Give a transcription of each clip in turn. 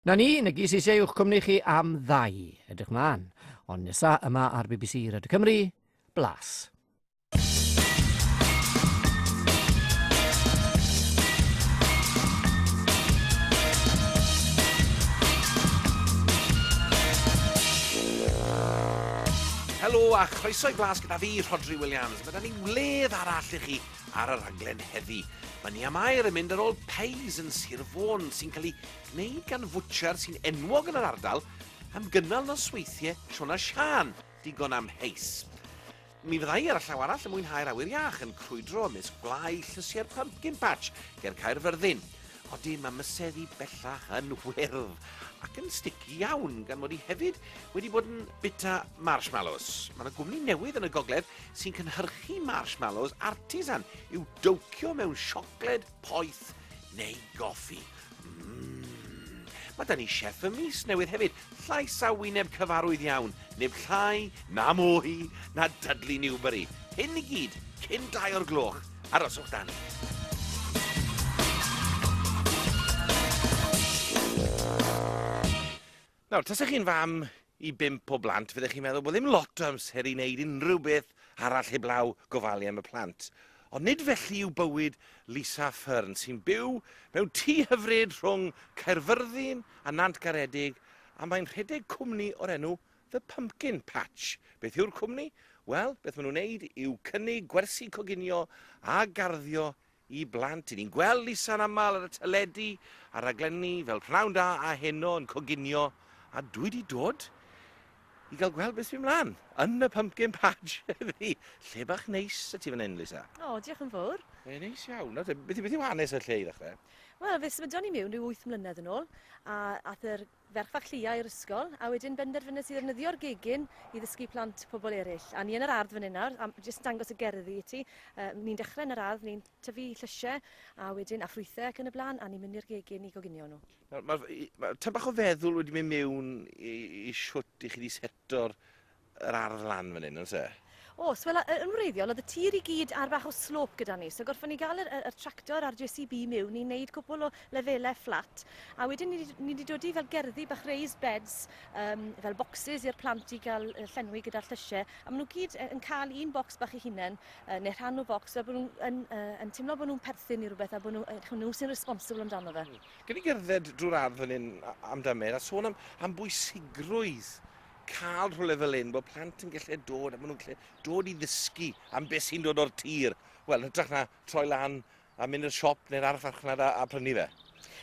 Na ni, Negi Ceesay yw'ch cwmni chi am ddau. Edrych mlaen. Ond nesa yma ar BBC Radio Cymru, Blas. Helo a chroeso i Blas gyda fi, Rhodri Williams. Mae 'da ni wledd arall i chi ar y rhaglen heddi. Mae Nia Mair yn mynd ar ôl peis yn Sir Fôn sy'n cael ei gwneud gan fwtsiar sy'n enwog yn yr ardal am gynnal nosweithiau Siôn a Siân, digon amheus. Mi fydda i ar y llaw arall yn mwynhau'r awyr iach yn crwydro ymysg gwlâu llysiau'r Pumpkin Patch ger Caerfyrddin. Odi, mae mysedd i bellach yn wyrdd ac yn sticky iawn, gan mod i hefyd wedi bod yn bita marshmallows. Mae yna gwmni newydd yn y gogledd sy'n cynhyrchu marshmallows artisan i'w dowcio mewn siocled poeth neu goffi. Mm. Mae da ni chef y mis newydd hefyd, llais a wyneb cyfarwydd iawn, neb llai na mwy na Dudley Newbery. Hyn i gyd cyn 2 o'r gloch. Aroswch dan. Nawr, tasech chi'n fam i bump o blant, fyddech chi'n meddwl bod ddim lot o amser i wneud unrhyw beth arall heblaw gofalu am y plant. Ond nid felly yw bywyd Lisa Fearn, sy'n byw mewn tŷ hyfryd rhwng Caerfyrddin a Nantgaredig, a mae'n rhedeg cwmni o'r enw The Pumpkin Patch. Beth yw'r cwmni? Wel, beth maen nhw'n wneud yw cynnig gwersi coginio a garddio i blant. 'Y ni'n gweld Lisa'n aml ar y teledu a raglenni fel Pnawn Da a Heno yn coginio, a dwi 'di dod i gael gweld beth sy'n mlaen yn y Pumpkin Patch heddi. Lle bach neis y ti fan hyn, Lisa. O, diolch yn fawr. E, neis iawn. Nawr te, beth, beth yw hanes y lle i ddechrau? Wel, fe symudon ni mewn rhyw 8 mlynedd yn ôl, a ath yr ferch fach Llia i'r ysgol, a wedyn benderfynes i ddefnyddio'r gegin i ddysgu plant pobl eraill. A ni yn yr ardd fan hyn nawr, a jyst dangos y gerddi i ti. Ni'n dechrau yn yr ardd, ni'n tyfu llysiau, a wedyn a ffrwythau ac yn y blaen, a ni'n mynd i'r gegin i goginio nhw. Nawr, mae ma, tam bach o feddwl wedi mynd mewn i, i shwt i chi wedi seto'r yr ardd lan fan hyn, oes e? Oes, wel yn wreiddiol oedd y tir i gyd ar bach o slope gyda ni, so gorffon ni gael yr, yr tractor a'r JCB mewn i wneud cwpl o lefelau fflat, a wedyn ni wedi dod i fel gerddi bach raised beds, fel boxes i'r plant i gael llenwi gyda'r llysiau, a maen nhw gyd yn cael un bocs bach eu hunain, neu rhan o bocs, fel bod nhw'n yn, yn teimlo bod nhw'n perthyn i rhywbeth a bod nhw, nhw sy'n responsible amdano fe. Gen i gerdded drwy'r ardd fan hyn am damed a sôn am, am bwysigrwydd cael rhywle fel hyn, bod plant yn gallu dod, a maen nhw'n gallu dod i ddysgu am beth sy'n dod o'r tir. Wel, yn hytrach na troi lan a mynd i'r siop neu'r archfarchnad a, a prynu fe.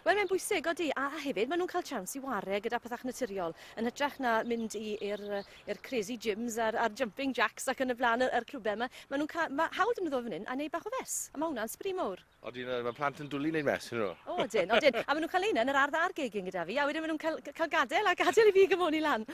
Wel, mae'n bwysig, odi, a hefyd maen nhw'n cael chance i ware gyda pethau naturiol, yn hytrach na mynd i'r crazy gyms a'r, a'r jumping jacks ac yn y blaen, yr clwbau yma. Maen nhw'n cael, mae hawl dyn nhw ddod fan hyn a neud bach o fes, a mae hwnna'n sbri mowr. Odi, mae plant yn dwlu wneud mess, ydyn nhw? O, odyn, odyn. A maen nhw'n cael ein yn yr ardd a'r gegin gyda fi, a wedyn maen nhw'n cael, cael gadael a gadael i fi gymoni lan.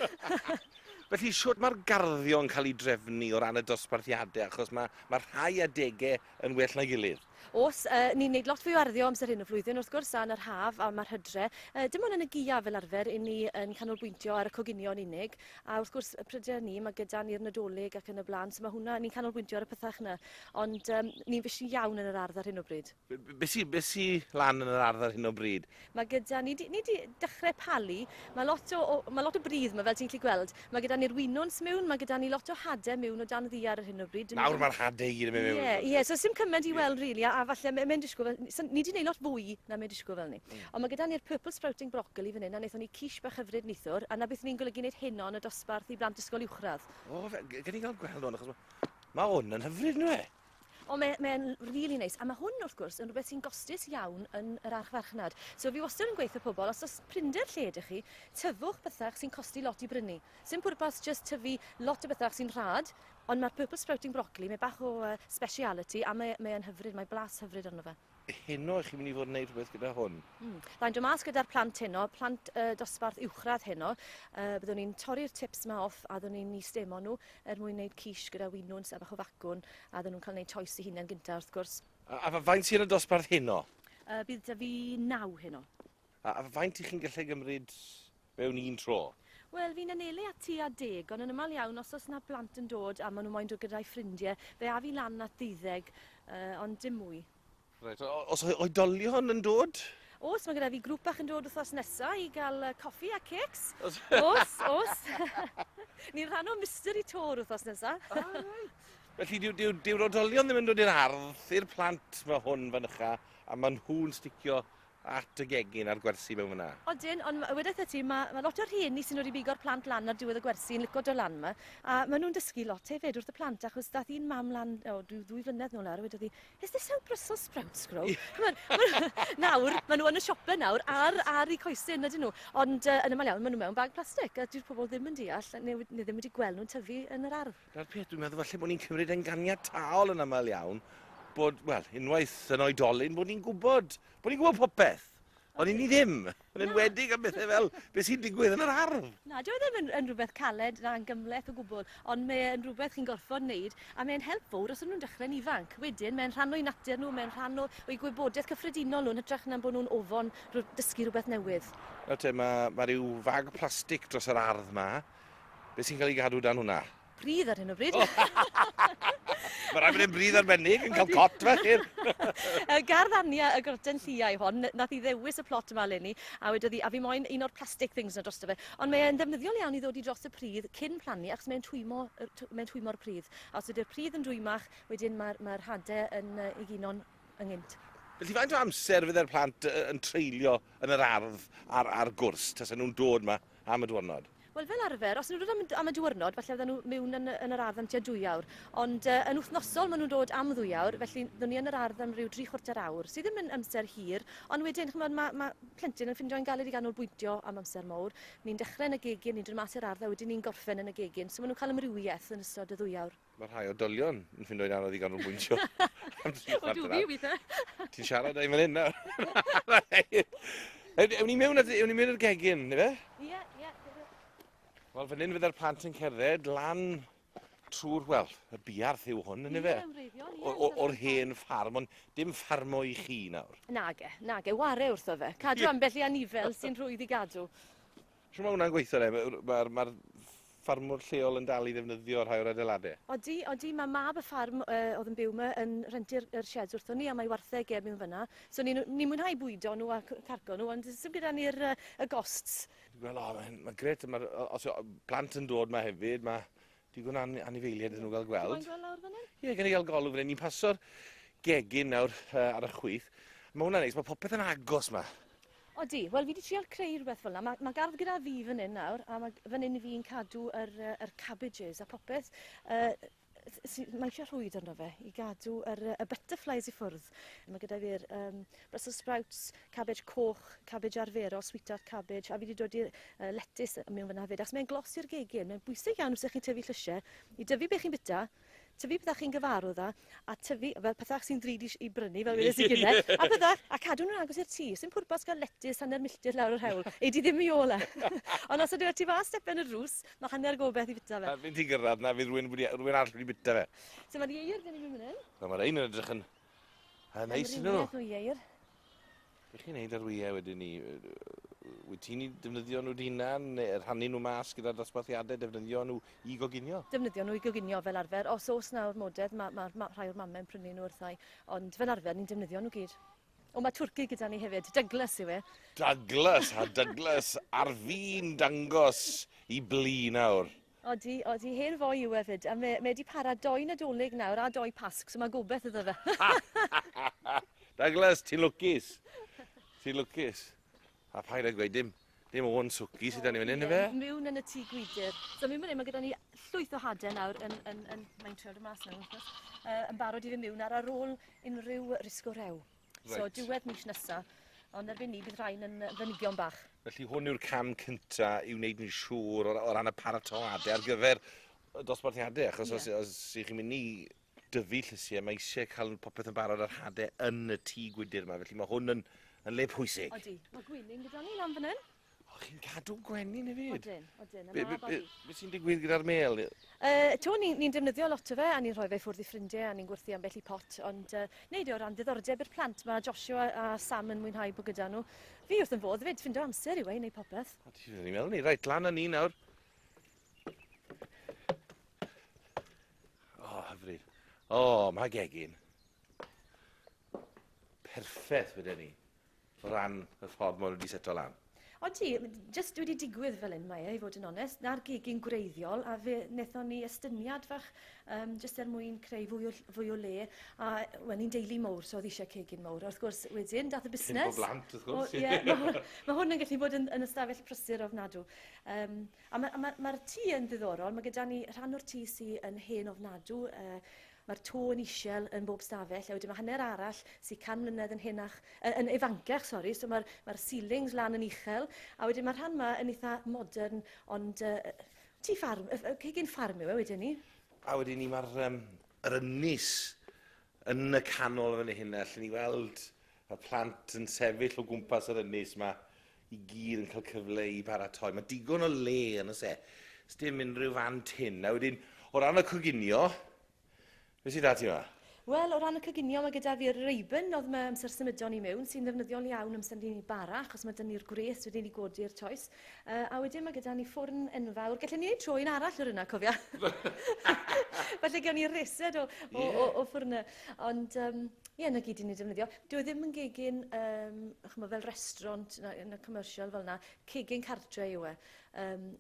Felly, shwt mae'r garddio'n cael ei drefnu o ran y dosbarthiadau, achos mae, mae rhai adegau yn well na'i gilydd. Oes, ni'n neud lot fwy o arddio amser hyn o flwyddyn, wrth gwrs, a yn yr haf a mae'r hydre. Dim ond yn y gaeaf fel arfer, i ni yn canolbwyntio ar y coginio'n unig. A wrth gwrs, y prydau ni, mae gyda ni'r Nadolig ac yn y blaen, so mae hwnna, ni'n canolbwyntio ar y pethau yna. Ond ni'n fysi iawn yn yr ardd ar hyn o bryd. Be sy, be sy lan yn yr ardd ar hyn o bryd? Mae gyda ni, ni di dechrau palu, mae lot o, o, mae lot o bridd yma, fel ti'n gallu gweld. Mae gyda ni'r winwns mewn, mae gyda ni lot o hadau mewn o dan ddiar ar hyn o bryd. Nawr mae'r hadau i gyd yn mynd mewn. Ie, ie, so sim cymaint i weld really, a falle mae'n disgwyl, fel, so, ni di wneud lot fwy na mae'n disgwyl fel ni. Ond mae gyda ni'r purple sprouting broccoli fan hyn, a wnaethon ni quiche bach hyfryd neithiwr, a na beth ni'n golygu wneud heno yn y dosbarth i blant ysgol uwchradd. O, gen i gael gweld hwn, achos mae hwn yn hyfryd, nhw e? O, mae'n really neis. A mae hwn, wrth gwrs, yn rhywbeth sy'n gostus iawn yn yr archfarchnad. So fi wastad yn gweithio pobl, os oes prinder lle ydych chi, tyfwch bethach sy'n costi lot i brynu. Sim pwrpas just tyfu lot o bethach sy'n rhad, ond mae'r purple sprouting broccoli, mae bach o speciality, a mae'n mae hyfryd, mae blas hyfryd arno fe. Heno, chi'n mynd i fod yn gwneud rhywbeth gyda hwn? Byddai'n dod mas gyda'r plant heno, plant dosbarth uwchradd heno. Byddwn ni'n torri'r tips ma off a byddwn ni'n i stemo nhw er mwyn gwneud quiche gyda winwns a bach o facwn, a bydden nhw'n cael gwneud choice eu hunain gyntaf, wrth gwrs. A faint sy'n y dosbarth heno? Bydd 'da fi 9 heno. A faint i chi'n gallu gymryd mewn un tro? Wel, fi'n anelu at tua 10, ond yn aml iawn, os oes na blant yn dod a maen nhw moyn dod gyda'i ffrindiau, fe a fi lan at 12, ond dim mwy. Reit, os oedolion yn dod? Oes, mae gyda fi grŵp bach yn dod wythnos nesaf i gael coffi a cakes. Oes, oes. Ni'n rhan o mystery tour wythnos nesaf. Ah, reit. Felly, dyw'r oedolion ddim yn dod i'r ardd, i'r plant mae hwn fynycha, a maen nhw'n sticio at y gegin a'r gwersi mewn fyna. Odyn, ond wedaith ti, mae lot o'r rhieni sy'n dod i bigo'r plant lan ar diwedd y gwersi yn lico dod lan yma, a maen nhw'n dysgu lot hefyd wrth y plant, achos dath un mam lan, o, 2 flynedd nôl nawr, a wedodd hi, "Is this how Brussels sprouts grow?" Nawr, maen nhw yn y siope nawr, ar eu coesau, ydyn nhw. Ond yn aml iawn, maen nhw mewn bag plastig, a dyw'r pobl ddim yn deall, neu ddim wedi gweld nhw'n tyfu yn yr ardd. Na'r peth, dwi'n meddwl falle bod ni'n cymryd yn ganiataol yn aml iawn, bod, wel, unwaith yn oedolyn, bod ni'n gwybod popeth. Ond ni ddim, yn enwedig am bethau fel beth sy'n digwydd yn yr ardd. Na, dyw e ddim yn rhywbeth caled na'n gymhleth o gwbl, ond mae'n rhywbeth chi'n gorfod wneud, a mae'n help fawr os ydyn nhw'n dechrau'n ifanc. Wedyn, mae'n rhan o'i natur nhw, mae'n rhan o'i gwybodaeth cyffredinol nhw, yn hytrach na bod nhw'n ofon dysgu rhywbeth newydd. Nawr te, mae rhyw fag plastig dros yr ardd ma. Beth sy'n cael ei gadw dan hwnna? Pridd ar hyn o bryd. Mae rhaid bod e'n bridd arbennig yn cael cot fach i'r... Gardd Ania y groten lliau hon, nath i ddewis y plot yma eleni, a wedodd hi, a fi moyn un o'r plastic things na drosto fe. Ond mae'n ddefnyddiol iawn i ddod i dros y pridd cyn plannu, achos mae'n twymor pridd. A os ydy'r pridd yn dwymach, wedyn mae'r hadau yn egino'n ynghynt. Felly faint o amser fydde'r plant yn treulio yn yr ardd ar gwrs, tasen nhw'n dod yma am y diwrnod? Wel, fel arfer, os nhw'n dod am y diwrnod, falle fydden nhw mewn yn yr ardd am tua 2 awr. Ond yn wythnosol maen nhw'n dod am 2 awr, felly fyddwn ni yn yr ardd am ryw 3/4 awr, sydd ddim yn amser hir, ond wedyn, ch'mod, mae plentyn yn ffindio'n galed i ganolbwyntio am amser mawr. Ni'n dechrau yn y gegin, ni'n dod mas i'r ardd, a wedyn ni'n gorffen yn y gegin, so maen nhw'n cael amrywiaeth yn ystod y 2 awr. Mae rhai oedolion yn ffindio'n anodd i ganolbwyntio am 3/4 awr. O, dw fi weithiau. Ti'n siarad am fan hyn nawr. Ewn ni mewn i'r gegin, neu fe? Ie, ie. Wel, fan hyn fydde'r plant yn cerdded lan trwy'r, wel, y buarth yw hwn, yn efe? O'r hen ffarm, ond dim ffarmo i chi nawr. Nage, nage, ware wrtho fe. Cadw ambell i anifel sy'n rhwydd i gadw. Shwt mae hwnna'n gweithio, Mae'r ffarmwr lleol yn dal i ddefnyddio rhai o'r adeiladau? Odi, odi, mae mab y ffarm oedd yn byw yma yn rhentu'r sheds wrthon ni, a mae wartheg e mewn fyna. So ni'n mwynhau bwydo nhw a carco nhw, ond sy'n gyda ni'r y gosts. Wel, o, mae'n gret, os plant yn dod yma hefyd, mae digon anifeiliaid iddyn nhw gael gweld. Ti'n gweld lawr fan hyn? Ie, gen i gael golwg fan hyn. Ni'n paso'r gegin nawr ar y chwith. Mae hwnna'n neis, mae popeth yn agos yma. Odi, wel fi wedi trial creu rhywbeth fel yna. Mae gardd gyda fi fan hyn nawr, a mae fan hyn fi'n cadw yr cabbages a popeth. Mae eisiau rhwyd arno fe i gadw y butterflies i ffwrdd. Mae gyda fi'r Brussels sprouts, cabbage coch, cabbage arferol, sweetheart cabbage, a fi wedi dod i'r lettuce mewn fyna hefyd. Achos mae'n glos i'r gegin, mae'n bwysig iawn os ydych chi'n tyfu llysiau, i dyfu beth chi'n bita, tyfu pethau chi'n gyfarwydd â, a tyfu fel pethau sy'n ddrud i brynu, fel wedes i gynne, a pethau, a cadw nhw'n agos i'r tŷ. Sy'n pwrpas gael lettuce hanner milltir lawr yr hewl. Ei di ddim i ôl e. Ond os ydych ti fas stepen y drws, mae hanner gobeith i bita fe. A fynd ti'n gyrraedd na, fydd rhywun arall wedi bita fe. So mae'r ieir gen i fi fan hyn. Mae'r ein yn edrych yn neis yn nhw. Amrywiaeth o ieir. Be chi'n neud ar wyau wedyn ni? Wyt ti'n defnyddio nhw dy hunan, neu rhannu nhw mas gyda'r dosbarthiadau, defnyddio nhw i goginio? Defnyddio nhw i goginio fel arfer. Os oes nawr modedd, mae rhai o'r mamau'n prynu nhw wrthai, ond fel arfer ni'n defnyddio nhw gyd. O, mae twrci gyda ni hefyd. Douglas yw e. Douglas, a Douglas ar fin dangos i blu nawr. Odi, odi, hen foi yw e fyd, a mae wedi para 2 Nadolig nawr a 2 Pasg, so mae gobeith iddo fe. Douglas, ti'n lwcus. Ti'n lwcus. A paid â gweud dim o'n swci sydd 'da ni fan hyn, ife? Mewn yn y tŷ gwydr. So mewn fan hyn, mae gyda ni llwyth o hadau nawr mae'n trio dod mas nawr, wrth gwrs, yn barod i fynd mewn ar ôl unrhyw risg o rew. So diwedd mis nesa, ond erbyn ni bydd rhain yn fynigion bach. Felly hwn yw'r cam cynta i wneud yn siŵr o ran y paratoadau ar gyfer y dosbarthiadau, achos os ych chi'n mynd i dyfu llysiau, mae eisiau cael popeth yn barod ar hadau yn y tŷ gwydr yma, felly mae hwn yn le pwysig. Odi, mae gwenyn gyda ni lan fan hyn. O, chi'n cadw gwenyn hefyd? Odyn, odyn. Y mab a fi. Be sy'n digwydd gyda'r mêl? To, ni'n defnyddio lot o fe, a ni'n rhoi fe i ffwrdd i ffrindiau, a ni'n gwerthu ambell i pot, ond neud e o ran diddordeb i'r plant. Mae Joshua a Sam yn mwynhau bod gyda nhw. Fi wrth yn fodd hefyd, ffindo amser yw e i wneud popeth. O, ti'n meddwl ni, reit, lan â ni nawr. O, hyfryd. O, mae gegin. Perffaith, fydde ni. o ran y ffordd maen nhw wedi seto lan. Odi, jyst wedi digwydd fel un mae e, i fod yn onest. Na'r gegin gwreiddiol, a fe wnaethon ni estyniad fach jyst er mwyn creu fwy o le. A wel, ni'n deulu mowr, so oedd eisiau cegin mowr. Wrth gwrs, wedyn, dath y busnes. 5 o blant, wrth gwrs. Ie, mae hwn yn gallu bod yn ystafell prysur ofnadw. A mae'r tŷ yn ddiddorol. Mae gyda ni rhan o'r tŷ sydd yn hen ofnadw. Mae'r to yn isiel yn bob stafell, a wedyn mae hanner arall sy'n 100 mlynedd yn henach, yn ifancach, sori, so mae'r ceilings lan yn uchel, a wedyn mae'r rhan yma yn eitha modern, ond tŷ ffarm, cegin ffarm yw e wedyn ni. A wedyn ni mae'r yr ynys yn y canol fan hyn, allen ni weld y plant yn sefyll o gwmpas yr ynys yma i gyd yn cael cyfle i baratoi. Mae digon o le yn y se, sdim unrhyw fan tin. A wedyn, o ran y coginio, beth sydd 'da ti yma? Wel, o ran y coginio, mae gyda fi'r Rayburn, oedd mae amser symudon ni mewn, sy'n ddefnyddiol iawn amser ni'n bara, achos mae dyn ni'r gwres wedyn ni godi'r toes. A wedyn mae gyda ni ffwrn enfawr. Gallen ni wneud tro un arall o'r yna, cofia? Felly gawn ni resed o ffwrnau. Ond, ie, na gyd i ni defnyddio. Dyw e ddim yn gegin, ch'mo, fel restaurant na commercial fel yna, cegin cartre yw e.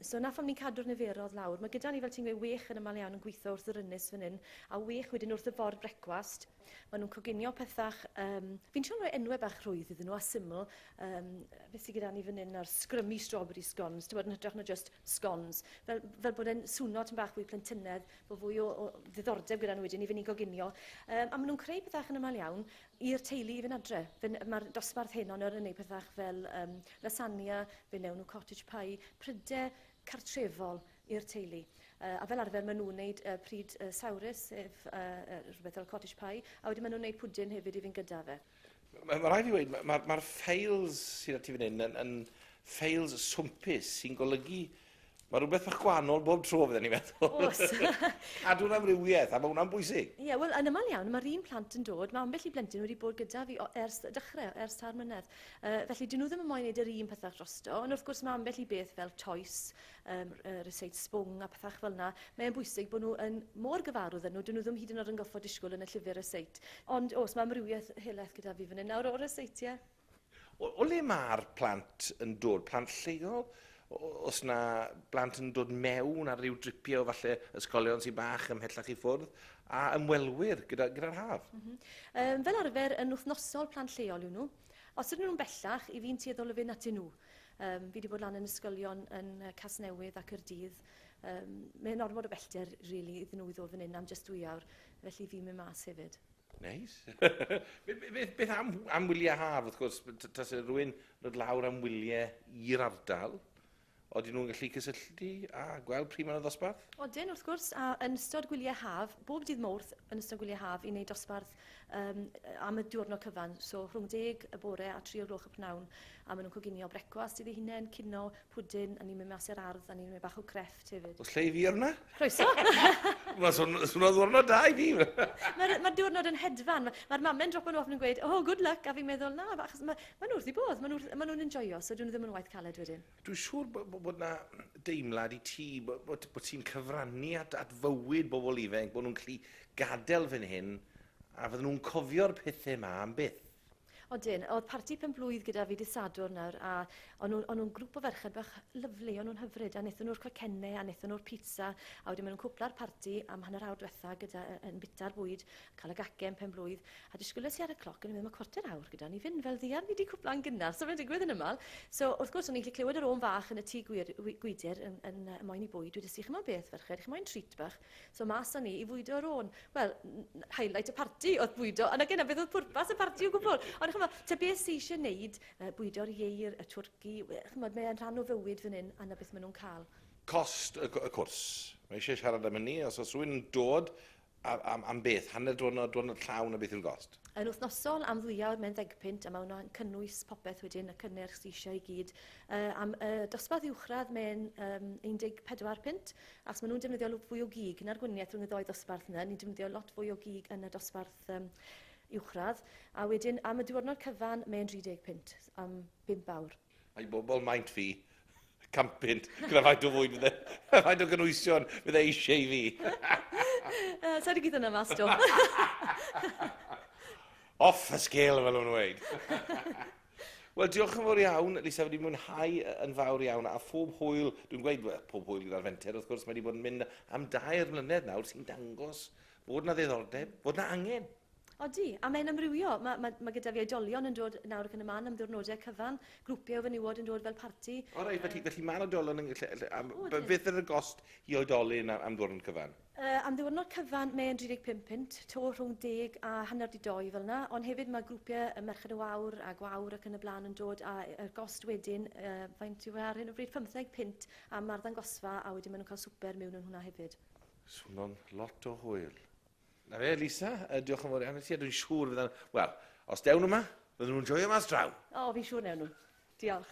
So na pham ni'n cadw'r niferoedd lawr. Mae gyda ni, fel ti'n gweud, wech yn aml iawn yn gweithio wrth yr ynys fan hyn, a wech wedyn wrth y ford brecwast. Maen nhw'n coginio pethach, fi'n trio rhoi enwau bach rhwydd iddyn nhw a syml. Beth sydd gyda ni fan hyn ar scrummy strawberry scones, ti'n bod yn hytrach na just scones. Fel bod e'n swno tipyn bach fwy plentynedd, bod fwy o ddiddordeb gyda nhw wedyn i fynd i goginio. A maen nhw'n creu pethach yn aml iawn i'r teulu i fynd adre. Mae'r dosbarth heno yn gwneud pethach fel lasagna, fe wnewn nhw cottage pie, prydau cartrefol i'r teulu. A fel arfer maen nhw'n gwneud pryd sawrus, sef rhywbeth fel cottage pie, a wedyn maen nhw'n gwneud pwdin hefyd i fynd gyda fe. Mae rhaid fi weud, mae'r ffeils sydd â ti fan hyn yn ffeils swmpus sy'n golygu mae rhywbeth bach gwahanol bob tro, fydden ni'n meddwl. Oes. Cadw'r amrywiaeth, a mae hwnna'n bwysig. Ie, wel, yn aml iawn, mae'r un plant yn dod, mae ambell i blentyn wedi bod gyda fi ers dechrau, ers 3 mlynedd. Felly, dyn nhw ddim yn moyn wneud yr un pethach drosto, ond wrth gwrs mae ambell i beth fel toes, ryseit sbwng a pethach fel yna. Mae'n bwysig bod nhw yn mor gyfarwydd â nhw, dyn nhw ddim hyd yn oed yn goffod disgwyl yn y llyfr ryseit. Ond oes, mae amrywiaeth helaeth gyda fi fan hyn nawr o'r ryseitiau. O le mae'r plant yn dod? Plant lleol? Os na blant yn dod mewn ar ryw dripiau o falle ysgolion sy'n bach ymhellach i ffwrdd, a ymwelwyr gyda'r haf? Fel arfer, yn wythnosol plant lleol yw nhw. Os ydyn nhw'n bellach, i fi'n tueddol o fynd atyn nhw. Fi wedi bod lan yn ysgolion yn Casnewydd ac Caerdydd. Mae'n ormod o bellter, really, iddyn nhw i ddod fan hyn am jyst 2 awr, felly fi'n mynd mas hefyd. Neis. Beth am wyliau haf, wrth gwrs, tase rhywun dod lawr am wyliau i'r ardal, oedden nhw'n gallu cysylltu a gweld pryd maen nhw'n ddosbarth? Odyn, wrth gwrs, a yn ystod gwyliau haf, bob dydd Mawrth yn ystod gwyliau haf i wneud dosbarth am y diwrnod cyfan, so rhwng 10 y bore a 3 o'r gloch y prynhawn, a maen nhw'n coginio brecwast iddi hunain, cino, pwdin, a ni'n mynd mas i'r ardd, a ni'n mynd bach o crefft hefyd. Oes lle i fi ar hwnna? Croeso! Mae'n swnio'n ddiwrnod da i fi. Mae'r diwrnod yn hedfan. Mae'r mame'n dropo nhw off yn gweud, oh, good luck, a fi'n meddwl, na, achos ma nhw wrth i bodd, ma nhw'n enjoyo, so dyn nhw ddim yn waith caled wedyn. Dwi'n siŵr bod na deimlad i ti, bod ti'n cyfrannu at fywyd bobl ifanc, bod nhw'n gallu gadael fan hyn, a fydden nhw'n cofio'r pethau yma am byth. Odyn, oedd parti penblwydd gyda fi dydd Sadwrn nawr, a o'n nhw'n grŵp o ferched bach lyfli, o'n nhw'n hyfryd, a wnaethon nhw'r cacennau, a wnaethon nhw'r pizza, a wedyn maen nhw'n cwpla'r parti am hanner awr diwetha gyda yn bita'r bwyd, cael y gacen penblwydd, a disgwyliais i ar y cloc, yn meddwl, mae 15 gyda ni fynd fel ddiar, ni wedi cwpla'n gynnar, so mae'n digwydd yn yml. So wrth gwrs, o'n i'n gallu clywed yr ôn fach yn y tŷ gwydr yn moyn i bwyd, dweud, chi moyn beth ferched, chi moyn treat bach, so mas â ni i fwydo yr ôn. Wel, highlight y parti oedd bwydo, a na gyna beth oedd pwrpas y parti o gwbl. Ond ch'mod, ta beth sy eisiau wneud, bwydo'r ieir, y twrci, ch'mod, mae'n rhan o fywyd fan hyn, a na beth maen nhw'n cael. Cost y cwrs. Mae eisiau siarad am hynny, os oes rhywun yn dod am beth, hanner diwrnod, diwrnod llawn, a beth yw'r gost? Yn wythnosol am 2 awr mewn 10 punt, a mae hwnna'n cynnwys popeth wedyn, y cynnyrch sydd eisiau i gyd. Am dosbarth uwchradd mae'n 14 punt, achos maen nhw'n defnyddio lot fwy o gig na'r gwaniaeth rhwng y ddoi ddosbarth yna, ni'n defnyddio lot fwy o gig yn y dosbarth uwchradd, a wedyn am y diwrnod cyfan mae'n 30 punt am 5 awr. A i bobl maint fi, 100 punt, gyda faint o fwyd fydde, faint o gynwysion fydde eisiau i fi. Sa i gyd yna mas, do. Off y scale, fel nhw'n dweud. Wel, diolch yn fawr iawn, Lisa, wedi mwynhau yn fawr iawn, a phob hwyl, dwi'n gweud, well, pob hwyl gyda'r fenter, wrth gwrs, mae wedi bod yn mynd am 3 mlynedd nawr sy'n dangos fod na ddiddordeb, fod na angen. Odi, a mae'n amrywio. Mae gyda fi oedolion yn dod nawr ac yn y man am ddiwrnodau cyfan, grwpiau o fenywod yn dod fel parti. O reit, felly mae'n oedolion yn gallu. Beth yw'r gost i oedolyn am ddiwrnod cyfan? Am ddiwrnod cyfan mae'n 35 punt, to rhwng 10 a 1:30 fel yna, ond hefyd mae grwpiau y Merched y Wawr a Gwawr ac yn y blaen yn dod a y gost wedyn, faint yw e ar hyn o bryd, 15 punt am arddangosfa a wedyn maen nhw'n cael swper mewn yn hwnna hefyd. Swno'n lot o hwyl. Na fe, Lisa, diolch yn fawr iawn i ti, a dwi'n siŵr fyddan. Wel, os dewn nhw yma, fydden nhw'n joio mas draw. O, fi'n siŵr newn nhw. Diolch.